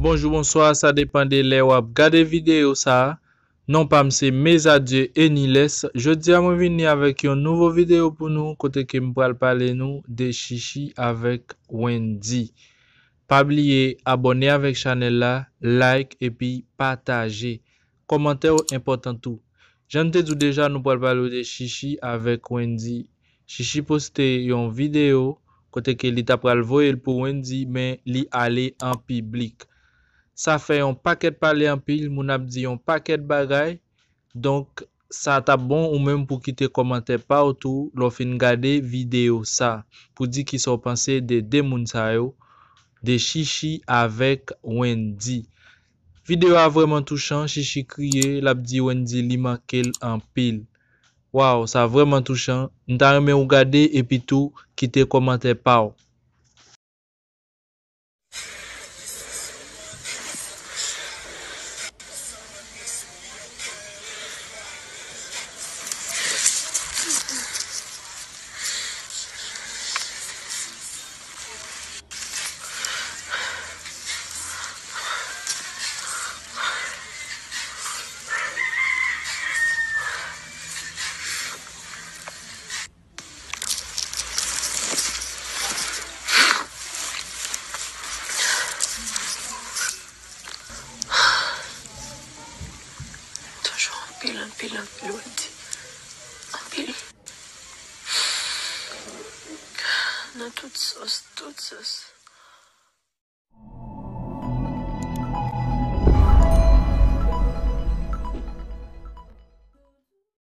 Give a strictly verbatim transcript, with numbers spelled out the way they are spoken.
Bonjou, bonswa, sa depann de lè w ap gade videyo sa a. Non pa m se Mezadye Eniles. Jodi a mwen vini avèk yon nouvo videyo pou nou, kote ke m pral pale nou de Chichi avèk Wendy. Pa bliye abòne avèk chanèl la, like epi pataje. Kòmantè w enpòtan tou. Jan n te di w deja, nou pral pale w de Chichi avèk Wendy. Chichi poste yon videyo kote ke li ta pral voye l pou Wendy, men li ale an piblik. Sa fè yon pakèt pale anpil, moun ap di yon pakèt bagay. Donk, sa t ap bon ou menm pou kite kòmantè pa w tou lè w fin gade videyo sa, pou di kisa w panse de de moun sa yo, de Chichi avèk Wendy. Videyo a vrèman touchan, Chichi kriye, l ap di Wendy li manke l anpil. Waw, sa vrèman touchan. M ta renmen ou gade epi tou kite kòmantè pa w. Toujou anpil, anpil, anpil, Wendy. Anpil. Nan tout sans, tout sans.